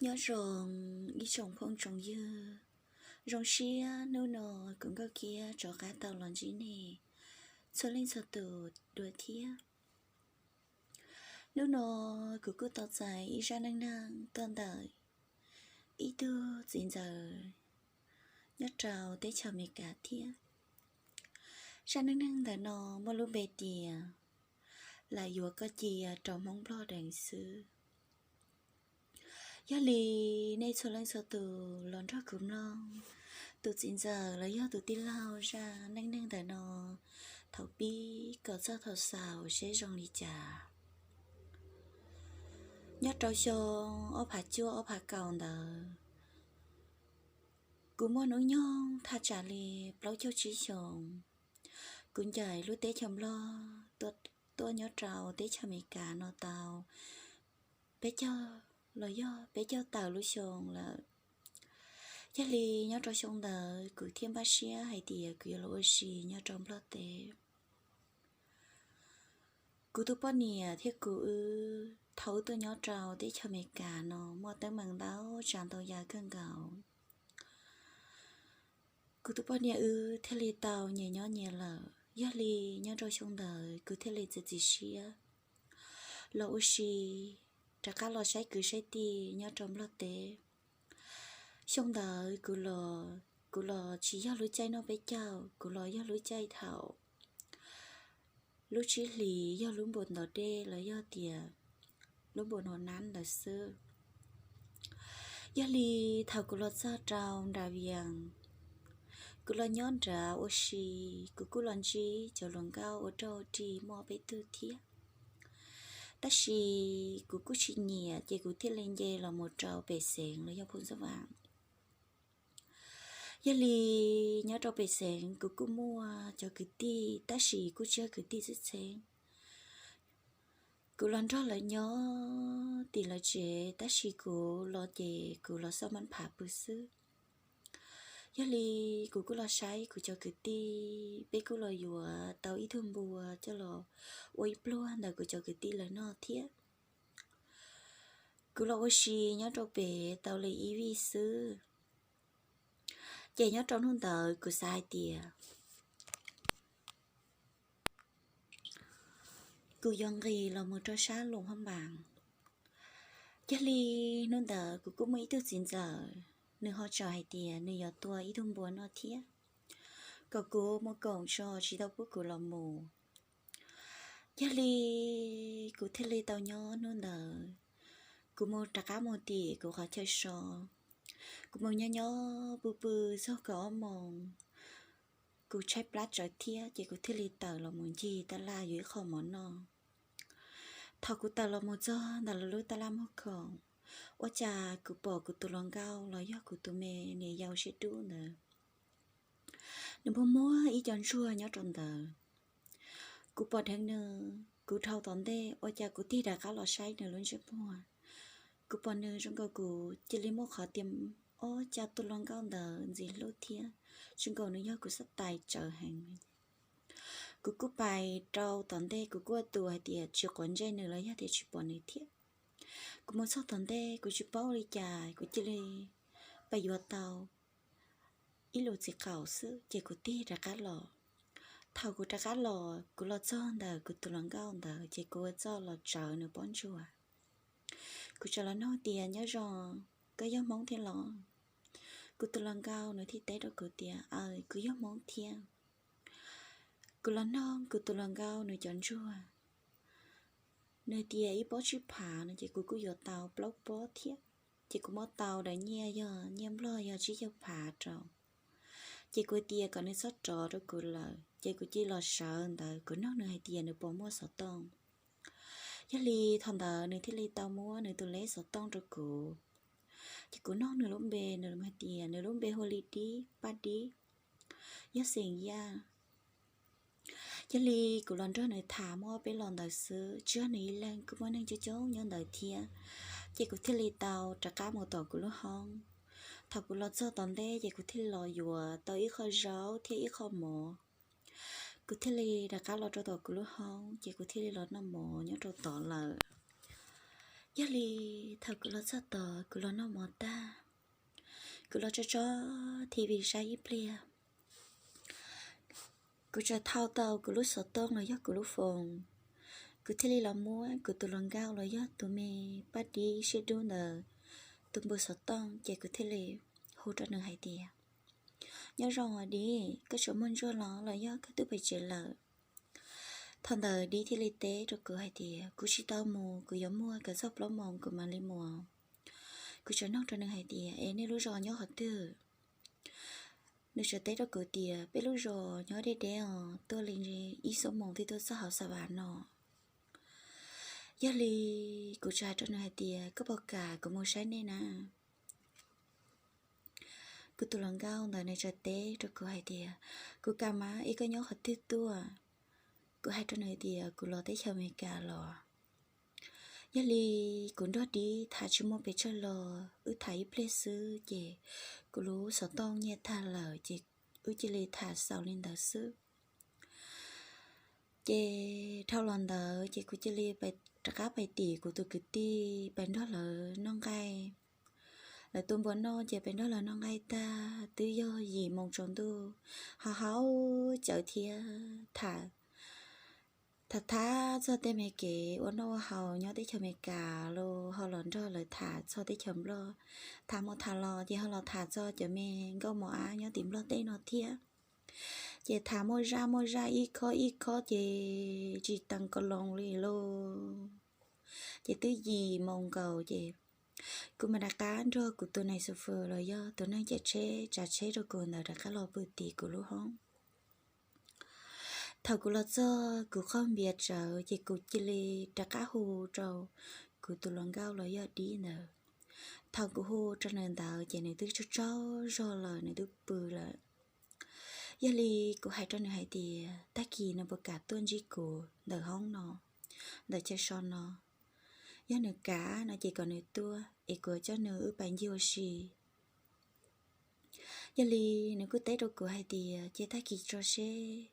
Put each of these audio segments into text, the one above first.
Nyob zoo ib tsoom phooj tsoom ywg, zoo siab hnub no kuv Nkauj Kiab rov qab tau los ntsib nej txhua leej txhua tus dua thiab. Hnub no kuv kuj tau txais ib zaj neej neeg tuaj ntawm ib tug txiv ntxawm nyob rau teb chaws Amelikas thiab. Zaj neej neeg ntawm no muaj lub npe tias lam yuav koj cia rau Hmoob Nplog deev xwb. Yog li nej txhua leej txhua tus los nrog kuv mloog tus txiv ntxawm los yog tus tij laug zaj neej neeg ntawm no thaum pib kom txog thaum xaus seb zoo li cas. Nyob rau xyoo ob phav cuaj ob phav kaum ntawd, kuv muaj hnub nyoog thaj tsam li plaub caug tsib xyoos. Kuv ncaim lub teb chaws Nplog tuaj nyob rau teb chaws Amelikas no tau peb caug los yog peb caug tawm lub xyoo lawm. Yog li nyob rau xyoo ntawd kuv thiaj npaj siab hais tias kuv yuav los ua si nyob rau Nplog teb. Kuv tus poj niam thiab kuv wb thaum wb tuaj nyob rau teb chaws Amelikas no muaj teeb meem ntau tsav ntau yam kawg nkaus. Kuv tus poj niam wb thiaj li tau nyias nyob nyias lawm. Yog li nyob rau xyoo ntawd kuv thiaj li txiav txim siab los ua si, rov qab los saib kwv saib tij nyob rau Nplog teb. Xyoo ntawd kuv los, kuv los tsis yog lub caij noj peb caug, kuv los yog lub caij thaum lub tsib hlis yog lub npus ntov dej los yog tias lub npus nov nab ntawd xwb. Yog li thaum kuv los txog rau nram Vias, kuv los nyob nrad ua si, kuv kuj los ntsib cov hluas nkauj ua roj ua rig muaj peb tug thiab. Tab sis kuv kuj tsis nyiam ces kuv thiaj li nce los mus rau pem xeev los yog Phu Ntxawj Vam. Yog li nyob rau pem xeev kuv kuj muaj cov kwv tij tab sis kuj tsis yog kwv tij txheeb txheeb. Kuv los nrog lawv nyob tim lawv tsev tab sis kuv los ces kuv los xauj mab phav pw xwb. Yog li kuv kuj los saib kuv cov kwv tij, peb kuj los yuav tau ib tug npua coj los ua ib pluag ntawm kuv cov kwv tij lawv noj thiab. Kuv los ua si nyob rau pem tau li ib vij xwb, ces nyob rau hnub ntawd kuv xav hais tias kuv yuav nqis los mus rau sab Luam Phab Npas. Yog li hnub ntawd kuv kuj muaj ib tug txiv ntxawm, nws ho tsom hais tias nws yuav tua ib tug npua noj thiab, kom kuv mus koom tso tsis tau pub kuv los mus. Yog li kuv thiaj li tau nyob hnub ntawd, kuv mus rov qab mus tim kuv qhov chaw so. Kuv mus nyob nyob pw pw txog kaum ob moos, kuv tshaib plab tsawv thiab ces kuv thiaj li tawm los mus ncig taj laj yuav ib qho mov noj. Thaum kuv tawm los mus txog ntawm lawv lub taj laj muag khoom, ua cas kuv pom kuv tus hluas nkauj los yog kuv tus me niam yau siab dub ntawd, nws muaj muab ib co ntsuag nyob rau ntawd. Kuv pom dheev nws, kuv dhau tom ntej ua cas kuv tig rov qab los saib nws lub ntsej muag. Kuv pom nws zoo nkaus kuv cia li muaj qhov tias ob cas tus hluas nkauj ntawd ntxim hlub thiab zoo nkaus nws yog kuv xab tais tsawv heev. Kuv kuj pais rau tom ntej, kuv kuj tus hais tias tsis quav ntsej nws los yog tias tsis pom nws thiab. Kuv mus txog tom ntej kuv tsis paub li cas kuv cia li pais yuav tau ib lub txiv qaum xwb ces kuv tig rov qab los. Thaum kuv rov qab los kuv los txog ntawm kuv tus hluas nkauj ntawd ces kuv ua txuj los tsawv nws pob ntsuag. Kuv txawm los nug tias nyob zoo, koj yog Hmoob thiab los? Kuv tus hluas nkauj nws thiaj teb rau kuv tias aws, kuv yog Hmoob thiab. Kuv los nug kuv tus hluas nkauj nws cov ntsuag, nws tias ib pob tsib phav no ces kuv kuj yuav tau plaub pob thiab. Ces kuv muab tau daim nyiaj yog nyiaj Nplog yog tsib caug phav rau. Ces kuv tias kom nws txhob rov rau kuv lawm ces kuv cia li los sawv ntawd kuv nug nws hais tias nws puas muaj xov tooj. Yog li thaum ntawd nws thiaj li tau muab nws tus lej xov tooj rau kuv. Ces kuv nug nws lub npe, nws hais tias nws lub npe hu li Dib, Paj Dib, yog xeem Yaj. Yog li kuv los nrog nws tham muaj ob peb los ntawd xwb, tsis yog nws ib leeg, kuj muaj neeg coob coob nyob ntawd thiab. Ces kuv thiaj li tau rov qab mus tom kuv lub hoob. Thaum kuv los txog tom ntej ces kuv thiaj li los yuav tau ib qho zaub thiab ib qho mov. Kuv thiaj li rov qab los rau tom kuv lub hoob ces kuv thiaj li los noj mov nyob rau tod lawm. Yog li thaum kuv los txog tod, kuv los noj mov tag, kuv los tso tso T V saib ib pliag, kuv tsuas thau tau kuv lub xov tooj los yog kuv lub foos. Kuv thiaj li los muab kuv tus hluas nkauj los yog tus me paj dib siab dub ntawd tus npawb xov tooj, ces kuv thiaj li hu rau nws hais tias, Nyob zoo os Dib, koj tseem muaj ntsuag los los yog koj twb pais tsev lawm? Thaum ntawd Dib thiaj li teb rau kuv hais tias, Kuv tsis tau mus, kuv yuav muaj kaum txog plaub moos kuv mam li mus. Kuv tseem nug rau nws hais tias, Es nej lub zos nyob qhov twg? Nws tseem teb rau kuv tias, Peb lub zos nyob deb deb os, tuaj li ib xuab moos thiaj tuaj txog hauv Xav Vas no. Yog li kuv tseem hais rau nws hais tias, Koj puas kam kuv mus saib nej na? Kuv tus hluas nkauj ntawd nws tseem teb rau kuv hais tias, Kuv kam mas, es koj nyob qhov twg tuaj? Kuv hais rau nws tias, Kuv los teb chaws Amelikas los. Yog li kuv nrog Dib tham tsis muaj pes tsawg los, wb tham ib pliag xwb ces kuv lub xov tooj nyiaj tag lawm, ces wb cia li tham xaus li ntawd xwb. Ces dhau los ntawd ces kuv cia li rov qab pais tim kuv tus kwv tij, pais nrog lawv noj nqaij. Lawv tu npua noj ces pais nrog lawv noj nqaij tag twb yog yim moos tsaus ntuj, ho haus cawv thiab tham, tham thab txog tej me kev ua noj ua haus nyob teb chaws Amelikas los ho los nrog lawv tham txog teb chaws Nplog. Tham mus tham los ces ho los tham txog cov me nkauj mos ab nyob tim Nplog teb no thiab. Ces tham muaj zaj muaj zaj ib khob ib khob ces tsis tees ko loos li lauj. Ces twb yim moos nkaus ces kuv mam rov qab nrog kuv tus nais xu fws los yog tus neeg caij tsheb tsav tsheb rau kuv ntawd rov qab los pw tim kuv lub hoob. Thaum kuv los txog kuv qaug npias tsawv ces kuv cia li rov qab hu rau kuv tus hluas nkauj los yog Dib ntawd. Thaum kuv hu rau nws ntawd ces nws twb tsaug tsaug zog lawm, nws twb pw lawm. Yog li kuv hais rau nws hais tias, Tag kis nws puas kam tuaj ntsib kuv ntawm hoob no, ntawm chaw so no? Yog nws kam no ces kom nws tuaj es kuv coj nws wb pais ncig ua si. Yog li nws kuj teb rau kuv hais tias, Cia tag kis tso seb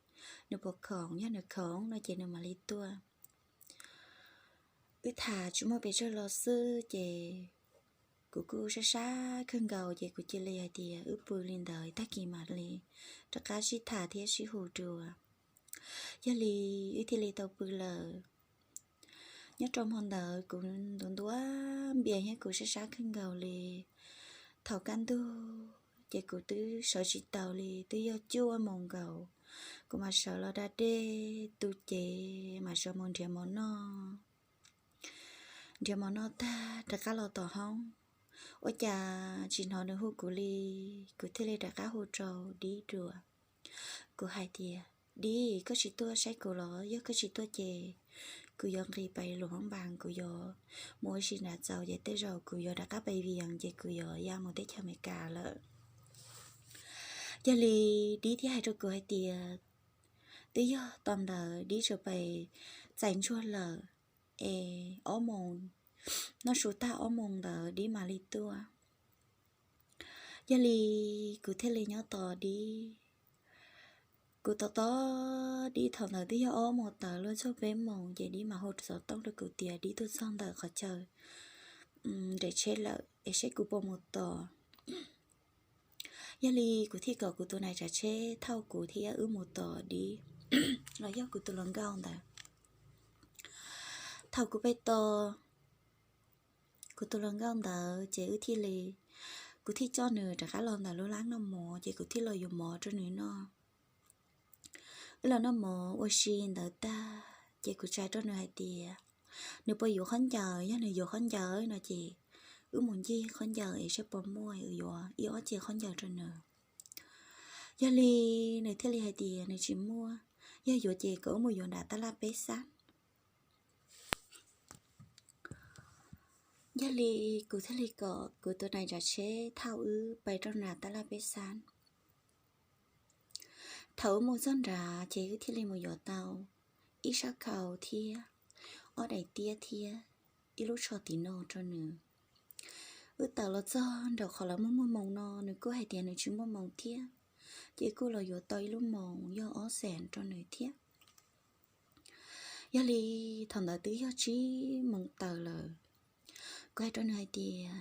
nws puas khoom, yog nws khoom no ces nws mam li tuaj. Wb tham tsis muaj pes tsawg los xwb ces kuv kuj sab sab kawg nkaus ces kuv cia li hais tias, Wb pw li ntawd, tag kis mam li rov qab sib tham thiab sib hu dua. Yog li wb thiaj li tau pw lawm. Nyob rau hmo ntawd kuv ntuav ntuav npias thiab kuv sab sab kawg nkaus li. Thaum kaj ntug ces kuv twb sawv tsis taus li, twb yog cuaj moos nkaus. Kuv mam sawv los da dej tu cev mam sawv mus nrhiav mov noj. Nrhiav mov noj tag rov qab los tom hoob, ua cas tsis hnov nws hu kuv li. Kuv thiaj li rov qab hu rau Dib dua. Kuv hais tias, Dib, koj tsis tuaj saib kuv los? Yog koj tsis tuaj ces kuv yuav nqis pais lus hoob npas, kuv yuav mus ua si nram txaus ces tej zaum kuv yuav rov qab pais vias ces kuv yuav ya mus teb chaws Amelikas lawm. Yog li Dib thiaj hais rau kuv hais tias, twb yog tau ntawd Dib tsuas pais txais ntsuag lawm es ob moos, noj su tag ob moos ntawd Dib mam li tuaj. Yog li kuv thiaj li nyob tos Dib. Kuv tos tos Dib thaum ntawd twb yog ob moos tawm luaj txog peb moos ces Dib mam hu xov tooj rau kuv tias Dib tuaj txog ntawm qhov chaw nres tsheb lawm es seb kuv puas mus tos. Yog li kuv thiaj kom kuv tus nais tsav tsheb thauj kuv thiab wb mus tos Dib los yog kuv tus hluas nkauj ntawd. Thaum kuv pais tos kuv tus hluas nkauj ntawd ces wb thiaj li, kuv thiaj coj nws rov qab los ntawm lub lab noj mov ces kuv thiaj los yuav mov rau nws noj. Wb los noj mov ua si ntawd tag ces kuv tsa rau nws hais tias nws puas yuav khaub ncaws, yog nws yuav khaub ncaws no ces wb mus ncig khaub ncaws es saib puas muaj, yuav ib ob ce khaub ncaws rau nws. Yog li nws thiaj li hais tias nws tsis muaj, yog yuav ces kom wb mus yuav nram tab laj peb xab. Yog li kuv thiaj li kom kuv tus nais tsav tsheb thauj wb pais rau nram tab laj peb xab. Thaum wb mus txog nrad ces wb thiaj li mus yuav tau ib sab khau thiab ob daim tiab thiab ib lub tsho tim no rau nws. Wb tawm los txog nraum qhov lawv muag muag moos no nws kuj hais tias nws tsis muaj moos thiab, ces kuj los yuav tau ib lub moos yog ob xees rau nws thiab. Yog li thaum ntawd twb yog tsib moos tawm lawm, Kuv hais rau nws hais tias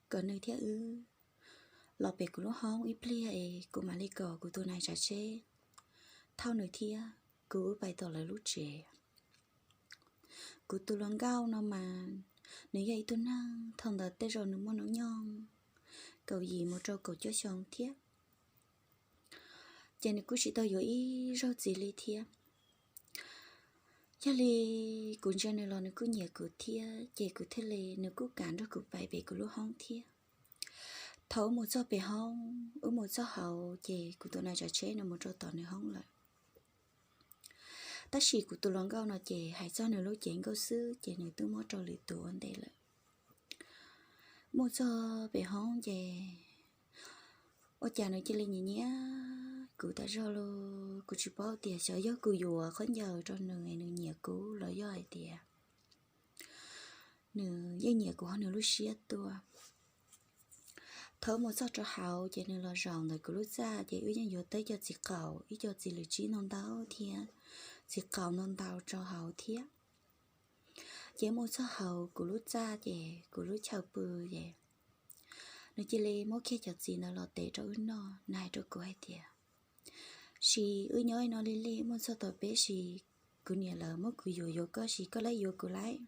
kom nws thiab wb los pem kuv lub hoob ib pliag es kuv mam li kom kuv tus nais tsav tsheb thauj nws thiab kuv wb pais tom lawv lub tsev. Kuv tus hluas nkauj no mas nws yog ib tug neeg thaum ntawd tej zaum nws muaj hnub nyoog kaum yim mus rau kaum cuaj xyoo thiab, ces nws kuj tsis tau yuav ib zaug txiv li thiab. Yog li kuv ntsia nws los nws kuj nyiam kuv thiab, ces kuv thiaj li, nws kuj kam nrog kuv pais pem kuv lub hoob thiab. Thaum wb mus txog pem hoob, wb mus txog hauv ces kuv tus nais tsav tsheb nws mus rau tom nws hoob lawm. Tab sis kuv tus hluas nkauj no ces hais txog nws lub cev nkauj xwb ces nws twb muab rau lwm tus ua ntej lawm. Mus txog pem hoob ces ua cas nws cia li nyiam nyiam kuv tas zog los kuv tsis paub tias xyov yog kuv yuav khaub ncaws rau nws nws nyiam kuv los yog hais tias nws yeej nyiam kuv hauv nws lub siab tuaj. Thaum mus txog rau hauv ces nws los zaum ntawm kuv lub txaj ces wb yeej yuav tau ib co txiv qaum, ib co txiv lws tsib ntau ntau thiab txiv qaum ntau ntau rau hauv thiab. Ces mus txog hauv kuv lub txaj ces kuv lub chaw pw ces nws cia li muab kiag cov txiv ntawd los tev rau wb noj, nws hais rau kuv hais tias, sis wb nyob no li li mus txog tom peb sis kuv niam lawv muab kuv yuav yuav koj sis koj lab yuav kuv lawm.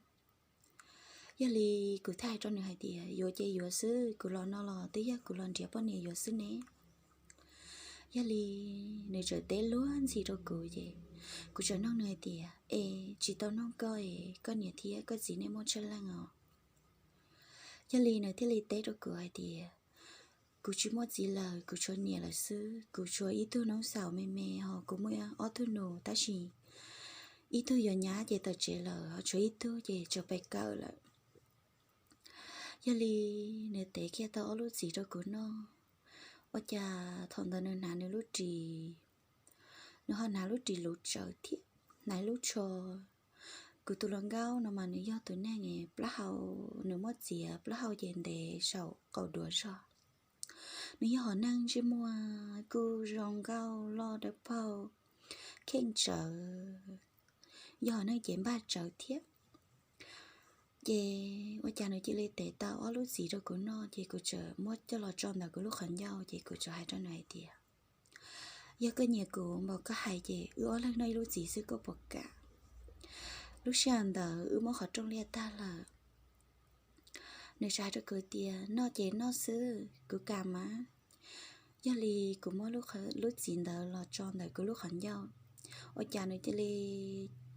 Yog li kuv thiaj hais rau nws hais tias yuav ces yuav xwb, kuv los no los twb yog kuv los nrhiav poj niam yuav xwb ne. Yog li nws txawm teb luag ntxhi rau kuv ces kuv txawm nug nws hais tias es tsis tau nug koj es koj niam thiab koj txiv nej muaj tsawg leej os? Yog li nws thiaj li teb rau kuv hais tias kuv tsis muaj txiv lawm, kuv tshuav niam lawm xwb, kuv tshuav ib tug noob xaum me me ho kuv muaj ob tug nus tab sis ib tug yuav nyab ces tawm tsev lawm ho tshuav ib tug ces tseem pes kawm lawm. Yog li nws tev kiag tau ob lub txiv rau kuv noj, ua cas thaum ntawd nws hnav nws lub ris, nws ho hnav lub ris luv tsawv thiab hnav lub tsho. Kuv tus hluas nkauj no mas nws yog tus neeg plaub hau, nws muab txiav plaub hau ces ntev saum qaum duav zog. Nws yog hom neeg ntsej muag kuj zoo nkauj loj dawb paug kheej tsawv, yog hom neeg cev npaj tsawv thiab. Ces ua cas nws cia li tev tau ob lub txiv rau kuv noj ces kuv txawm muab coj los tso ntawm kuv lub qhov ncauj ces kuv txawm hais rau nws hais tias yog koj nyiam kuv npaum koj hais ces wb ob leeg noj ib lub txiv xwb koj puas kam? Lub sij hawm ntawd wb muab qhov rooj liaj tag lawm. Nws txawm hais rau kuv tias noj ces noj xwb, kuv kam mas. Yog li kuv muab lub txiv ntawd los tso ntawm kuv lub qhov ncauj, ua cas nws cia li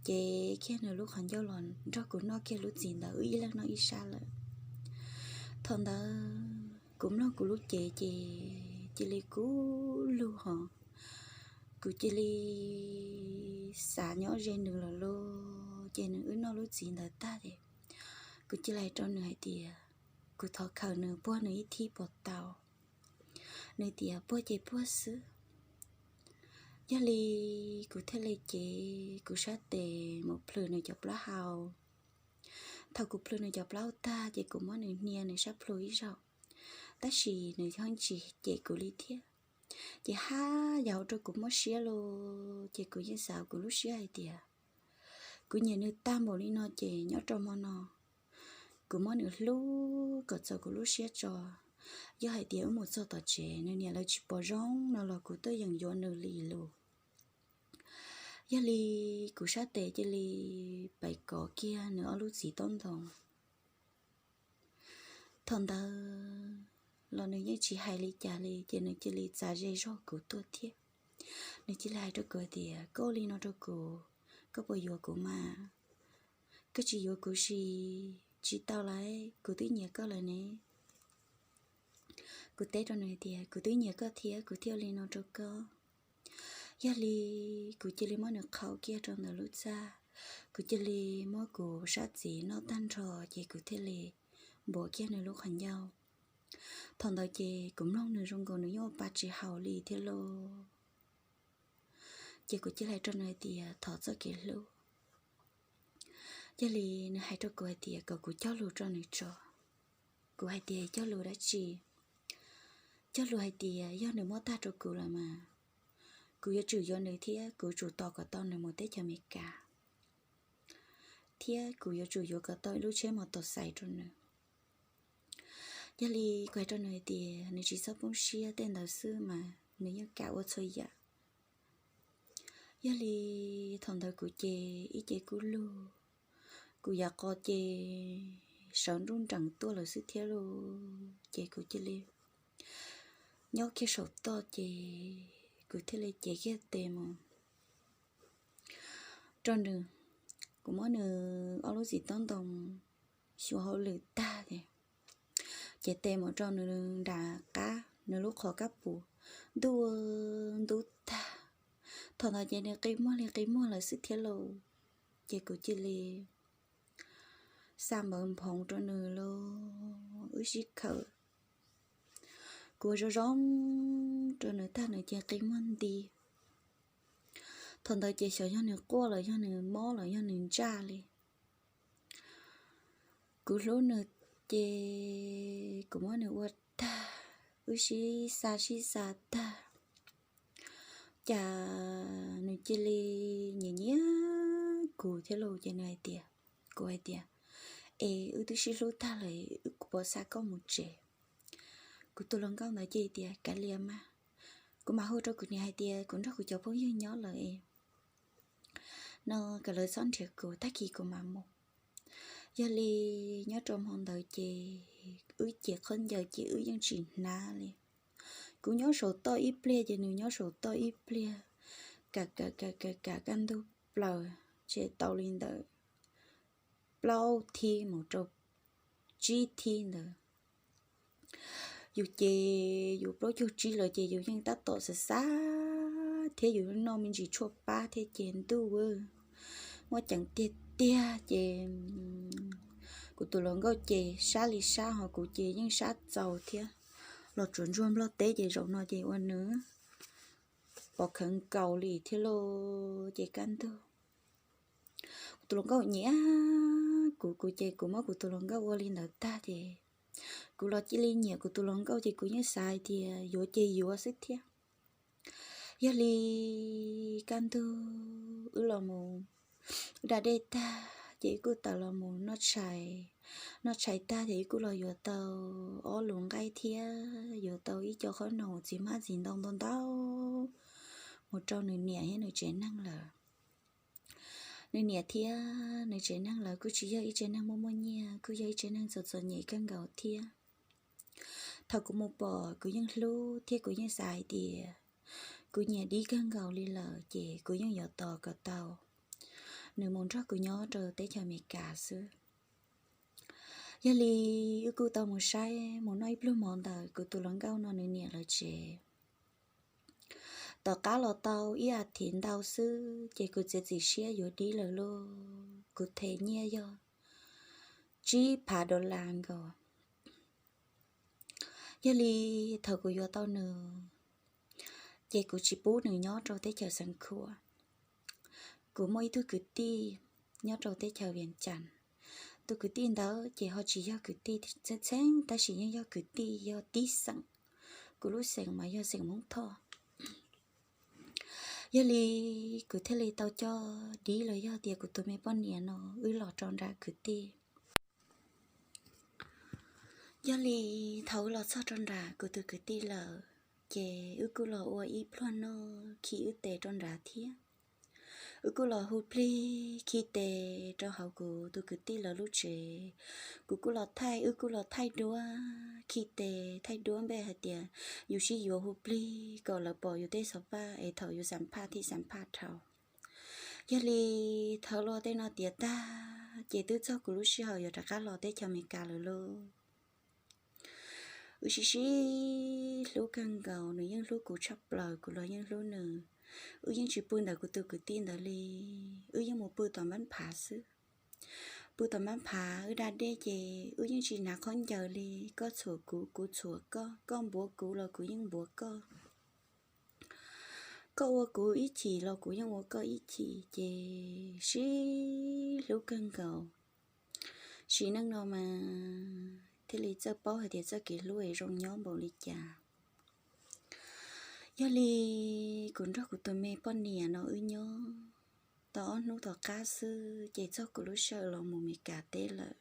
cev kiag nws lub qhov ncauj los nrog kuv noj kiag lub txiv ntawd, wb ib leeg noj ib sab lawm. Thaum ntawd kuv mloog kuv lub cev ces cia li kub lug hos kuv cia li xav nyob ze nws lawm lauj. Ces nws wb noj lub txiv ntawd tag ces kuv cia li hais rau nws hais tias kuv thov khawm nws puag nws ib thib puas tau? Nws tias puag ces puag xwb. Yog li kuv thiaj li cev kuv sab tes mus plhws nws cov plaub hau. Thaum kuv plhws nws cov plaub hau tag ces kuv muab nws hnia nws sab plhu ib zaug, tab sis nws yeej tsis cem kuv li thiab. Ces haj yam ua rau kuv mob siab los ces kuv yeej xav kuv lub siab hais tias kuv nyiam nws tag npaum li no ces nyob rau hmo no kuv muab nws hlub kom txaus kuv lub siab tso. Yog hais tias wb mus txog tom tsev nws niam lawv tsis pom zoo no los kuv tuaj yeem yuav nws li lus. Yog li kuv sab tes cia li pais kov kiag nws ob lub txiv taub ntoo. Thaum ntawd los nws yeej tsis hais li cas li ces nws cia li txav ze zog kuv tuaj thiab. Nws cia li hais rau kuv tias koj ua li no rau kuv, koj puas yuav kuv mas? Koj tsis yuav kuv sis tsis tau lawm, kuv twb nyiam koj lawm ne. Kuv teb rau nws hais tias kuv twb nyiam koj thiab kuv thiaj ua li no rau koj. Yog li kuv cia li muab nws qhau kiag rau ntawm lub txaj, kuv cia li muab kuv sab txiv noj tag nrho ces kuv thiaj li npuav kiag nws lub qhov ncauj. Thaum ntawd ces kuv mloog nws zoo nkaus nws yeej ua pa tsis haum li thiab lauj. Ces kuv cia li hais rau nws hais tias thov txoj kev hlub. Yog li nws hais rau kuv hais tias kom kuv cog lus rau nws tso. Kuv hais tias cog lus dab tsi? Cog lus hais tias yog nws muab tag rau kuv lawm mas kuv yuav tsum yuav nws thiab kuv tsum tos kom tau nws mus teb chaws Amelikas, thiab kuv yuav tsum yuav kom tau ib lub tsheb mos taus xais rau nws. Yog li kuv hais rau nws hais tias nws tsis txhob poob siab, tej ntawd xwb mas nws yeej kam ua txhua yam. Yog li thaum ntawd kuv ces ib ce kub lug, kuv yav qos ces sawv nruj nreem tuaj lawm xwb thiab lauj. Ces kuv cia li nyob kiag saum toj ces kuv thiaj li cev kiag tes mus rau nws. Kuv muab nws ob lub txiv taub ntoo xyuas hauj lwm tag ces cev tes mus rau nws nram qab, nws lub qhov kab pus, ntuj ntub tag. Thaum ntawd ces nws qi muag li qi muag lawm xwb thiab lauj. Ces kuv cia li xa npawv nphoov rau nws lauj, wb sib khawm. Kuv ua zoo zoo rau nws tag nws cia li qi muag nti. Thaum ntawd ces xyov yog nws quaj los yog nws mob los yog nws ntsaj li. Kuv hlub nws ces kuv muab nws ua tag, wb sib xa sib xa tag, cas nws cia li nyiam nyiam kuv thiab lauj. Ces nws hais tias, kuv hais tias, es wb twb sib hlub tag lawm, wb puas xa koj mus tsev? Kuv tus hluas nkauj ntawd cia li tias, kav liam mas, kuv mam hu rau kuv niam hais tias kuv nrog kuv cov phooj ywg nyob lawm es no kom lawv txhob nrhiav kuv, tag kis kuv mam mus. Yog li nyob rau hmo ntawd ces wb ces khaub ncaws ces wb yeej tsis hnab li. Kuv nyob saum toj ib pliag ces nws nyob saum toj ib pliag, kam kam kam kam kaj ntug plaws, ces tau li ntawd plaub thib mus rau tsib thib ntawd. Yus ces yus plaub caug tsib lawm ces yus yeej tab tom xav xav thiab yus noj me ntsis tshuaj pab thiab ces ntuj, muaj ceev tiag tiag ces kuv tus hluas nkauj ces sab li sab ho kuv ces yeej sab txaus thiab. Los tsuas ntsuag nplog teb ces zaum no ces ua nws pov khawv nkaus li thiab lauj. Ces kaj ntug kuv tus hluas nkauj nyiam kuv, kuv ces kuv muab kuv tus hluas nkauj ua li ntawd tag ces kuv los cia li nyiam kuv tus hluas nkauj ces kuv yeej xav hais tias yuav ces yuav xwb thiab. Yog li kaj ntug wb los mus, wb da dej tag ces wb kuj tawm los mus noj tshais. Noj tshais tag ces wb kuj los yuav tau ob lus nqaij thiab yuav tau ib co qhob noom txiv hmab txiv ntoo ntau ntau mus rau nws niam thiab nws tsev neeg lawm. Nws niam thiab nws tsev neeg lawv kuj tsis yog ib tsev neeg muaj muaj nyiaj, kuj yog ib tsev neeg txom txom nyem kawg nkaus thiab. Thaum kuv mus pom kuv yeej hlub thiab kuv yeej xav hais tias kuv nyiam Dib kawg nkaus li lawm ces kuv yeej yuav tos kom tau nws mus nrog kuv nyob rau teb chaws Amelikas xwb. Yog li wb kuj tau mus saib mus noj ib pluag mov ntawm kuv tus hluas nkauj no nws niam lawv tsev. Tom qab los tau ib as thiv ntau xwb ces kuv txiav txim siab yuav Dib lawm lauj. Kuv them nyiaj yog tsib phav dollar nkaus. Yog li thaum kuv yuav tau nws ces kuv tsis pub nws nyob rau teb chaws Xeev Khuam. Kuv muaj ib tug kwv tij nyob rau teb chaws Vias Cas. Tus kwv tij ntawd ces ho tsis yog kwv tij txheeb txheeb tab sis yeej yog kwv tij yog tib xeem. Kuv lub xeem mas yog xeem Hmoob Thoj. Yog li kuv thiaj li tau coj Dib los yog tias kuv tus me poj niam no wb los rau nram kwv tij. Yog li thaum wb los txog rau nram kuv tus kwv tij lawm ces wb kuj los ua ib pluag noj khi wb tes rau nrad thiab. Wb kuj los hu plig khi tes rau hauv kuv tus kwv tij lawv lub tsev. Kuv kuj los thaij, wb kuj los thaij duab khi tes, thaij duab npe hais tias yus sib yuav hu plig kom lawv pom yus tej xov paj es thaum yus xam phaj thiaj xam phaj dhau. Yog li thawb luag tej no tiav tag ces twb txog kuv lub sij hawm yuav rov qab los teb chaws Amelikas lawm lauj. Wb sib sib hlub kawg nkaus, nws yeej hlub kuv tshaj plaws, kuv los yeej hlub nws. Wb yeej tsis pw ntawm kuv tus kwv tij ntawd li, wb yeej mus pw tom npab phav xwb. Pw tom npab phav wb da dej ces wb yeej tsis hnav khaub ncaws li, koj txhuam kuv, kuv txhuam koj, koj npuav kuv los kuv yeej npuav koj. Koj ua kuv ib chim los kuv yeej ua koj ib chim ces sib hlub kawg nkaus. Sim neej no mas thiaj li txawj paub hais tias txoj kev hlub es zoo nyob npaum li cas. Yog li kuv nrog kuv tus me poj niam no wb nyob tau ob hnub tom qab xwb ces txog kuv lub sij hawm los mus Amelikas teb lawm.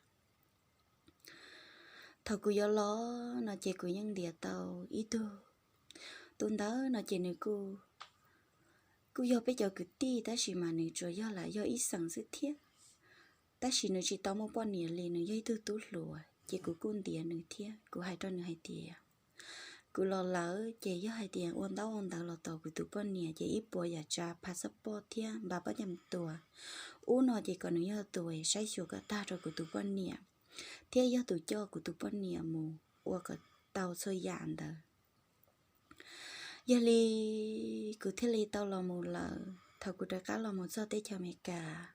Thaum kuv yuav los no ces kuv yeej ntiav tau ib tug. Tus ntawd no ces nws kuj, kuj yog peb cov kwv tij tab sis mas nws tsuas yog lam yog ib xeem xwb thiab. Tab sis nws tsis tau muaj poj niam li, nws yog ib tug tub hluas ces kuv kuj ntiav nws thiab. Kuv hais rau nws hais tias kuv los lawm ces yog hais tias ua ntaub ua ntawv los tos kuv tus poj niam ces ib puas yam tsav phav xab poj thiab npa pab cam tuas ub no ces kom nws yog tus saib xyuas kom tag rau kuv tus poj niam thiab yog tus coj kuv tus poj niam mus ua kom tau txhua yam ntawd. Yog li kuv thiaj li tau los mus lawm. Thaum kuv rov qab los mus txog teb chaws Amelikas,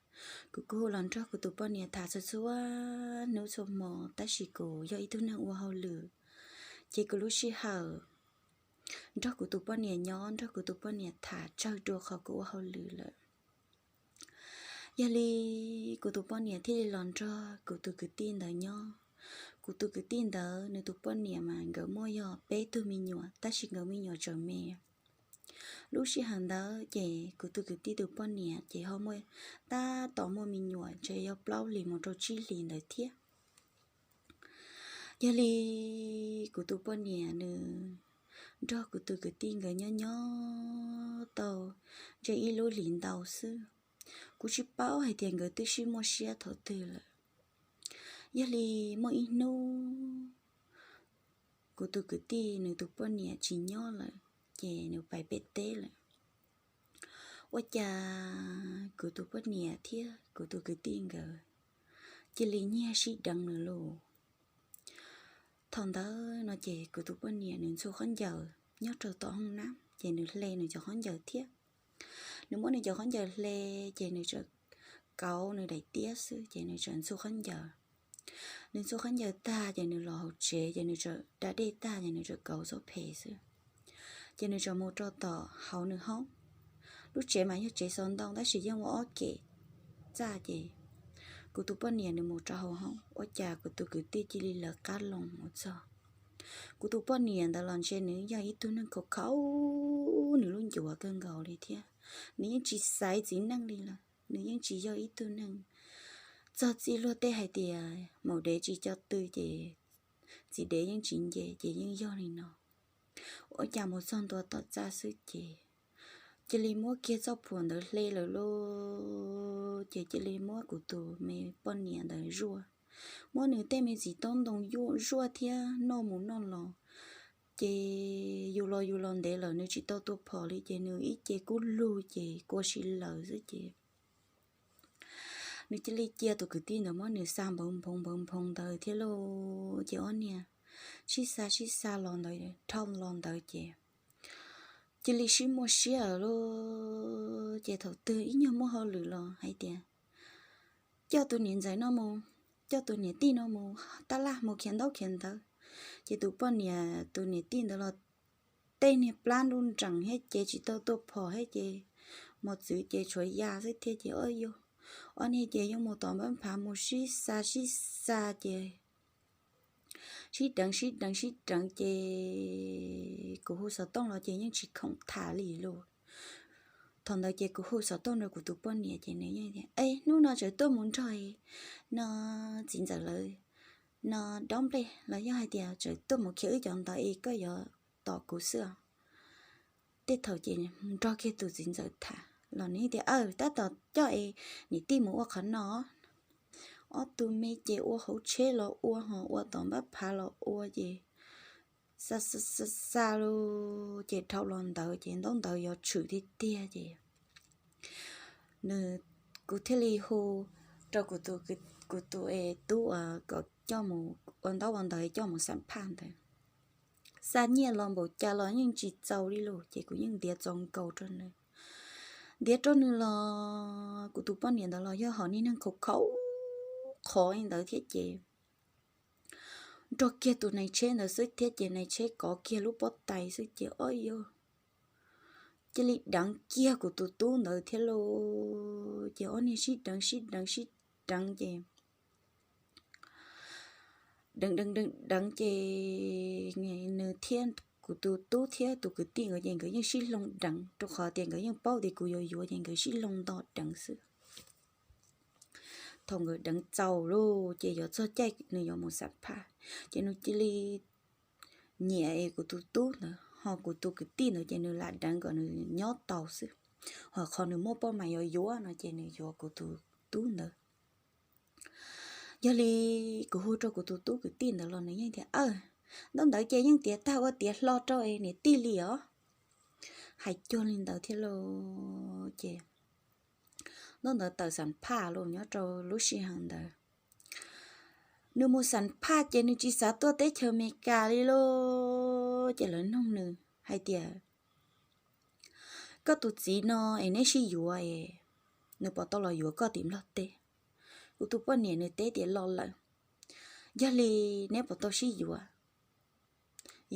kuv kuj hu los nrog kuv tus poj niam tham txhua txhua hnub txhua hmo, tab sis kuv yog ib tug neeg ua hauj lwm, ces kuv lub sij hawm nrog kuv tus poj niam nyob, nrog kuv tus poj niam tham tsawg dua qhov kuv ua hauj lwm lawm. Yog li kuv tus poj niam thiaj li los nrog kuv tus kwv tij ntawd nyob. Kuv tus kwv tij ntawd nws tus poj niam mas nkawd muaj yog peb tug me nyuam, tab sis nkawd me nyuam tseem me. Lub sij hawm ntawd ces kuv tus kwv tij tus poj niam ces ho muaj tab tom muaj me nyuam ntshe yog plaub hlis mus rau tsib hlis ntawd thiab. Yog li kuv tus poj niam nws nrog kuv tus kwv tij nkawd nyob nyob tau ntshe ib lub hlis ntau xwb. Kuv tsis paub hais tias nkawd twb sib muaj siab thaum twg lawm. Yog li muaj ib hnub kuv tus kwv tij nws tus poj niam tsis nyob lawm, ces nws pais pem teb lawm. Ua cas kuv tus poj niam thiab kuv tus kwv tij nkawd cia li nyiag sib deev nws lauj. Thaum ntawd no ces kuv tus poj niam nws ntxhua khaub ncaws nyob rau tom hoob nab, ces nws hle nws cov khaub ncaws thiab. Nws muab nws cov khaub ncaws hle, ces nws tseem kauv nws daim tiab xwb, ces nws tseem ntxhua khaub ncaws. Nws ntxhua khaub ncaws tag ces nws los hauv tsev, ces nws tseem da dej tag ces nws tseem kauv txoj phem xwb. Ces nws tseem mus rau tom hauv nws hoob. Lub tsev mas yog tsev xov ntoo tab sis yeej ua ob kem txaj, ces kuv tus poj niam nws mus rau hauv hoob, ua cas kuv tus kwv tij cia li lawv qab loo mus txog. Kuv tus poj niam ntawd los ntshe nws yog ib tug neeg khaus khaus nws lub ncuav kawg nkaus li thiab. Nws yeej tsis xaiv txiv neej li lawm, nws yeej tsis yog ib tug neeg txog txij luag tej hais tias maum dev tsis co tw ces txiv dev yeej tsis nce, ces yeej yog li no. Ua cas mus txog ntua tom txaj xwb ces cia li muab kiag txoj phuam ntawd hle lawm lauj, ces cia li muab kuv tus me poj niam ntawd zuaj, muab nws tej me txiv taub ntoo zuaj thiab noj mus noj los. Ces yus los yus los ntev lawm, nws tsis tau tua phom li ces nws ib ce kub lug ces kua si lawm xwb ces nws cia li cia tus kwv tij ntawd muab nws xa npawv nphoo npawv nphoo ntawd thiab lauj. Ces ob niag sib xa sib xa los ntawd, dhau los ntawd ces cia li sib muaj siab lawm lauj. Ces thaum twg ib nyuag muaj hauj lwm los hais tias coj tus niam ntxawm no mus, coj tus niam tij no mus tab laj mus khiav ntaub khiav ntawv. Ces tus poj niam tus niam tij ntawd los tej niag plab nruj nreem thiab ces tsis tau tua phom thiab ces mos txwv ces tshuav ya xwb thiab ces ob yug, ob niag ces yeej mus tom npab phav mus sib xa sib xa ces sib deev sib deev sib deev ces kuv hu xov tooj los ces yeej tsis khoom tham li lauj. Thaum ntawd ces kuv hu xov tooj rau kuv tus poj niam ces nws yeej tias, Es hnub no tseem tuaj mus nrog no txiv ntxawm lawv no dob nplej los yog hais tias tseem tuaj mus khiav wb cov ntawv es koj yuav tos kuv xwb os. Tej thaum ces nrog kiag tus txiv ntxawm tham los nws tias, Aw, tab tom coj es niam tij mus ua qhov no. Ob tug me ces ua hauv tsheb los ua ho ua tom npab phav los ua ces xa xa xa xa lauj, ces dhau los ntawd ces ntaub ntawv yuav tshwm tiag tiag ces nws, kuv thiaj li hu rau kuv tus, kuv tus es tub uas kom coj mus ua ntaub ua ntawv coj mus xam phaj ntawd. Xa nyiaj los npaum cas los yeej tsis txaus li lauj, ces kuv yeej ntiav txaus nkaus rau nws. Ntiav rau nws los kuv tus poj niam ntawd los yog hom niag neeg khaus khaus qhov li ntawd thiab ces nrog kiag tus nais tsheb ntawd xwb thiab ces nais tsheb kov kiag lub pob tais xwb ces ob yug cia li deev kiag kuv tus tub ntawd thiab lauj. Ces ob niag sib deev sib deev sib deev ces deev deev deev deev ces nws thiab kuv tus tub thiab tus kwv tij nkawd ces nkawd yeej sib hloov deev, rau qhov tias nkawd yeej paub tias kuv yuav yuav ces nkawd sib hloov nto deev xwb. Thaum nkawd deev txaus lauj ces yuav txog caij nws yuav mus xam phaj, Ces nws cia li nyiam es kuv tus tub ntawd, ho kuv tus kwv tij ntawd ces nws lam deev kom nws nyob tau xwb, ho qhov nws muaj poj mas yuav yuav no ces nws yuav kuv tus tub ntawd. Yog li kuv hu rau kuv tus tub kwv tij ntawd los nws yeej tias, Aw, ntaub ntawv ces yeej tiav tag ua tiav hlo rau es niam tij li os. Hais cuag li ntawd thiab lauj. Ces ntaub ntawv tawm xam phaj los nyob rau lub sij hawm ntawd, nws mus xam phaj ces nws tsis xav tuaj teb chaws Amelikas li lauj. Ces lawv nug nws hais tias, Koj tus txiv no es neb sib yuav es nws puas tau los yuav koj tim Nplog teb? Kuv tus poj niam nws teb tias los lawm. Yog li neb puas tau sib yuav?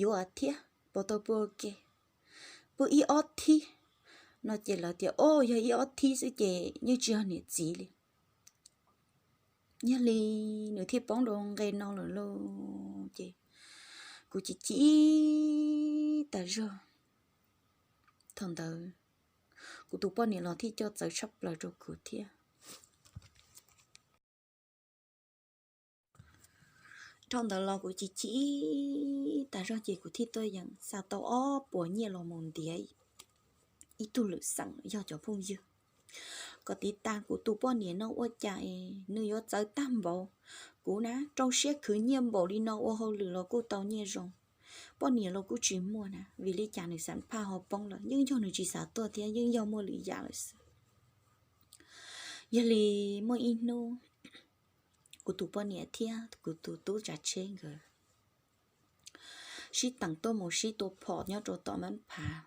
Yuav thiab, puas tau pw ua ke? Pw ib ob thib no ces lawv tias, O, yog ib ob thib xwb ces yeej tsis yog niam txiv li. Yog li nws thiaj poob rau nqe no lawm lauj. Ces kuv chim chim tas zog. Thaum ntawd kuv tus poj niam los thiaj coj txawv tshaj plaws rau kuv thiab. Dhau ntawd los kuv chim chim tas zog ces kuv thiaj tuaj yeem xa tau ob puas nyiaj los mus ntiav ib tug lwm xeem yog cov phooj ywg kom tiv tas kuv tus poj niam no ua cas es nws yuav txawv tag npaum. Kuv na rau siab khwv nyiaj npaum li no ua hauj lwm los kuj tau nyiaj zoo, poj niam los kuj tsis muaj na, vim li cas nws xam phaj ho poob lawm, yeej yog nws tsis xav tuaj thiab yeej yog muaj lwm yam lawm xwb. Yog li muaj ib hnub kuv tus poj niam thiab kuv tus tub tsav tsheb nkawd sib teem tuaj mus sib tua phom nyob rau tom npab phav.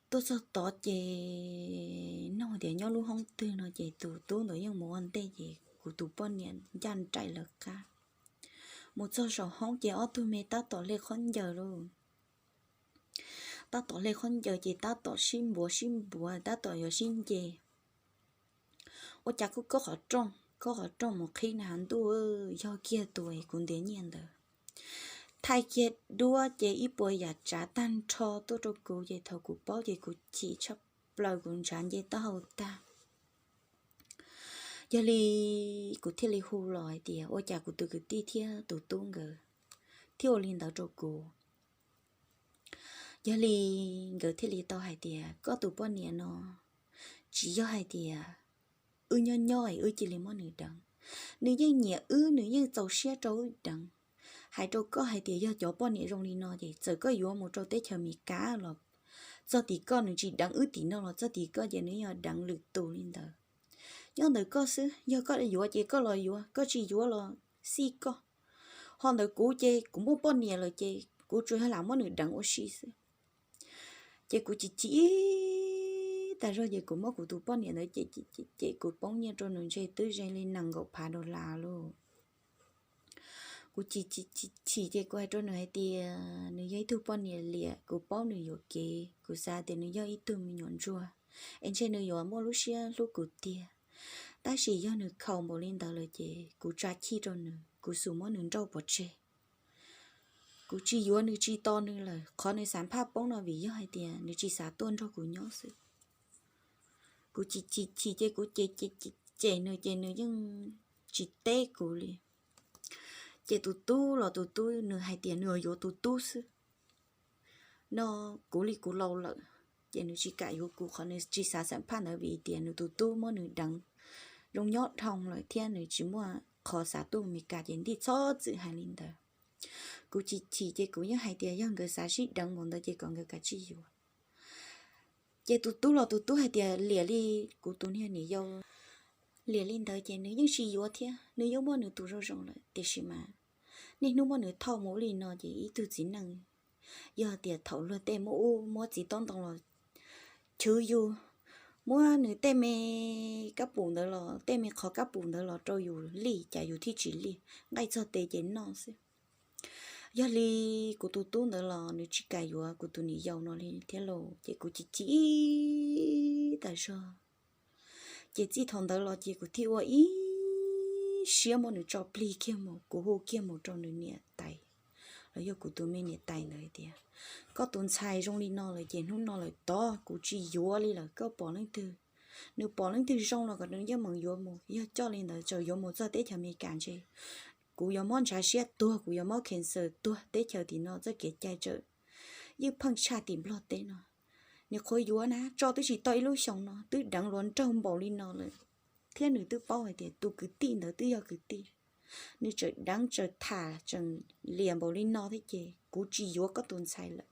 Tuaj txog tod ces nug tias nyob lub hoob twg no ces tus tub ntawd yeej mus ua ntej ces kuv tus poj niam ncaj nraim lawv qab. Mus txog saum hoob ces ob tug me tab tom hle khaub ncaws lauj. Tab tom hle khaub ncaws ces tab tom sib npuav sib npuav tab tom yuav sib nce. Ua cas kuj kob qhov rooj, kob qhov rooj mus qhib na has ntuj, yog kiag tus kuv ntiav nyiaj ntawd. Thaij kiag duab ces ib puas yam tsav tag nrho tuaj rau kuv ces thaum kuv paub ces kuv chim tshaj plaws kuv ntshav nce taub hau tag. Yog li kuv thiaj li hu los hais tias ua cas kuv tus kwv tij thiab tus tub nkawd thiaj ua li ntawd rau kuv. Yog li nkawd thiaj li tau hais tias koj tus poj niam no tsis yog hais tias wb nyob nyob es wb cia li muab nws deev. Nws yeej nyiam wb, nws yeej txaus siab rau wb deev. Hais rau koj hais tias yog cov poj niam zoo li no ces txawm koj yuav mus rau teb chaws Amelikas los txog tim koj nws tsis deev wb tim no los txog tim koj ces nws yog deev lwm tus li ntawd. Nyob ntawm koj xwb, yog koj yuav ces koj los yuav, koj tsis yuav los xij koj. Ho ntawm kuv ces kuv muaj poj niam lawm ces kuv tsuas yog lam muab nws deev ua si xwb. Ces kuv chim chim tas zog ces kuv muab kuv tus poj niam ntawd cem cem cem kuv poob nyiaj rau nws ntshe twb ze li nees nkaum phav dollar lauj. Kuv chim chim chim chim ces kuv hais rau nws hais tias nws yog ib tug poj niam liam, kuv paub nws yuam kev, kuv xav tias nws yog ib tug me nyuam ntsuag es ntshe nws yuav muaj lub siab hlub kuv tiag. Tab sis yog nws khaus npaum li ntawd lawm ces kuv tsa chij rau nws, kuv xum muab nws nrauj pov tseg. Kuv tsis yuav nws tsis tos nws lawm, qhov nws xav phaj poob no vim yog hais tias nws tsis xav tuaj nrog kuv nyob xwb. Kuv chim chim chim ces kuv cem cem cem nws ces nws yeej tsis teb kuv li. Ces tus tub los tus tub nws hais tias nws yuav tus tub xwb no, kuv li kuv laus lawm ces nws tsis kam yuav kuv. Qhov nws tsis xav xam phaj ntawd vim tias nws tus tub muab nws deev zoo nyob dhau lawm thiab nws tsis muaj qhov xav tuaj Amelikas ces ntim txhob txwm hais li ntawd. Kuv chim chim ces kuv yeej hais tias yog nkawd xav sib deev npaum ntawd ces kom nkawd kav tsij yuav. Ces tus tub los tus tub hais tias liam li kuv tus niag niam yau, liam li ntawd ces nws yeej tsis yuav thiab, nws yeej muaj nws tus zoo zoo lawm. Tiam sis mas niaj hnub muab nws thauj mus li no ces ib tug txiv neej, yog tias thaum luag tej muab ub muab txiv tob ntoo los chwv yus, muab nws tej me kab pum ntawd los tej me qhov kab pum ntawd los rau yus lij cas yus thiaj tsis lij, nqaij txog tes ces noj xwb. Yog li kuv tus tub ntawd los nws tsis kam yuav kuv tus niam yau no li thiab lauj, ces kuv chim chim tas zog. Ces txij thaum ntawd los ces kuv thiaj ua ib siab muab nws tso plig kiag mus, kuv hu kiag mus rau nws niam tais, los yog kuv tus me niam tais ntawd tias, koj tus ntxhais zoo li no lawm ces hnub no lawm tod kuv tsis yuav li lawm, koj pom leej twg, nws pom leej twg zoo los kom nws yeej meem yuav mus, yog coj li ntawd txawm yuav mus txog teb chaws Amelikas ntshe kuv kuv yuav mob ntshav siab tuag, kuv yuav mob cancer tuag, teb chaws tim no txoj kev cai tsawm yeej pheej tshaj tim Nplog teb no. Nws qhuav yuav na, tso twb tsis tau ib lub xyoos no twb deev luag nraug npaum li no lawm, thiab nws twb paub hais tias tus kwv tij ntawd twb yog kwv tij, nws tseem deev tseem tham tseem liam npaum li no thiab ces kuv tsis yuav koj tus ntxhais lawm.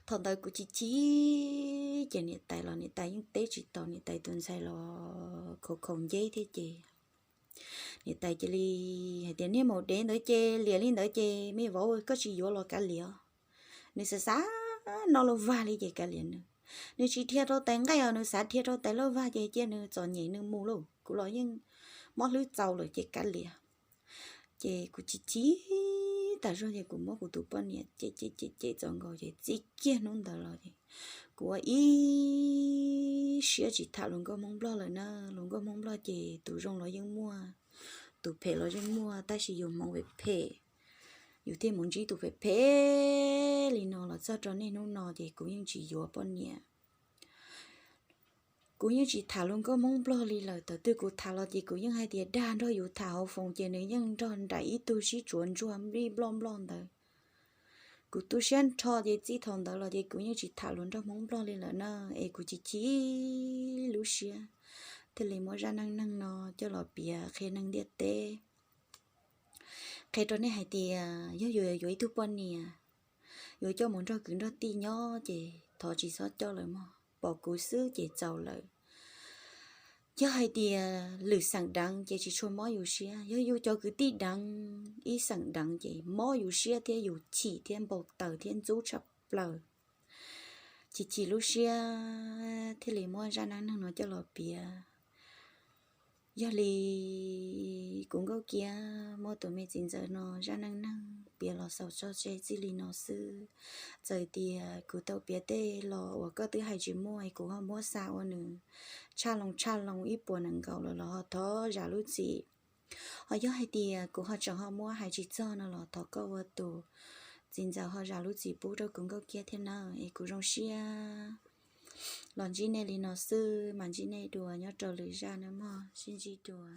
Thaum ntawd kuv chim chim ces niam tais los niam tais yeej teb tsis tau, niam tais tus ntxhais los khaus khaus nceb thiab ces niam tais cia li hais tias, niag maum dev ntawd ces liam li ntawd ces me vauv koj tsis yuav los kav liam. Nws xav xav noj lauj vag li ces kav liam nws. Nws tsis dhia rau tais nqaij os, nws xav dhia rau tais lauj vag ces cia nws txom nyem nws mus lauj, kuv los yeej mob hlwb txaus lawm ces kav liam. Ces kuv chim chim tas zog ces kuv muab kuv tus poj niam cem cem cem cem txaus nkaus ces txij kiag hnub ntawd los ces kuv ua ib siab tsis tham hluas nkauj Hmoob Nplog lawm na. Hluas nkauj Hmoob Nplog ces tus zoo los yeej muaj, tus phem los yeej muaj, tab sis yus hmoov phem phem, yus thiaj mus ntsib tus phem phem li no los txog rau niaj hnub no ces kuv yeej tsis yuav poj niam. Kuv yeej tsis tham hluas nkauj Hmoob Nplog li lawm. Thaum twg kuv tham los ces kuv yeej hais tias dag nrog yus tham hauv foos ces nws yeej nrog nraim ib tug sib tsuav ntsuag nplij nploj nploj ntawd. Kuv tu siab nrho ces txij thaum ntawd los ces kuv yeej tsis tham hluas nraug Hmoob Nplog li lawm na. Es kuv chim chim lub siab thiaj li muab zaj neej neeg no coj los piav qhia neeg ntiaj teb. Qhia rau nej hais tias yog yus yuav ib tug poj niam, yuav coj mus nrog kwv nrog tij nyob ces thov tsis txhob coj lawm mog, pom kuv xwb ces txaus lawm. Yog hais tias lwm xeem deev ces tsis tshua mob yus siab, yog yus cov kwv tij deev ib xeem deev ces mob yus siab thiab yus chim thiab npau taws thiab ntxub tshaj plaws. Chim chim lub siab thiaj li muab zaj neej neeg no coj los piav. Yog li kuv Nkauj Kiab muab tus me txiv ntxawm no zaj neej neeg piav los xaus tso tseg txij li no xwb. Txawm tias kuv tau piav tej los uas koj twb hais tsis muaj es kuv ho muab xa ua nws tshaj loo tshaj loo ib puas nees nkaum lawm los ho thov zam lub txim. Ho yog hais tias kuv ho tseem ho muab hais tsis txog no los thov koj ua tus txiv ntxawm ho zam lub txim pub rau kuv Nkauj Kiab thiab nawb. Es kuv zoo siab los ntsib nej li no xwb, mam ntsib nej dua nyob rau lwm zaj nawb mog, sib ntsib dua.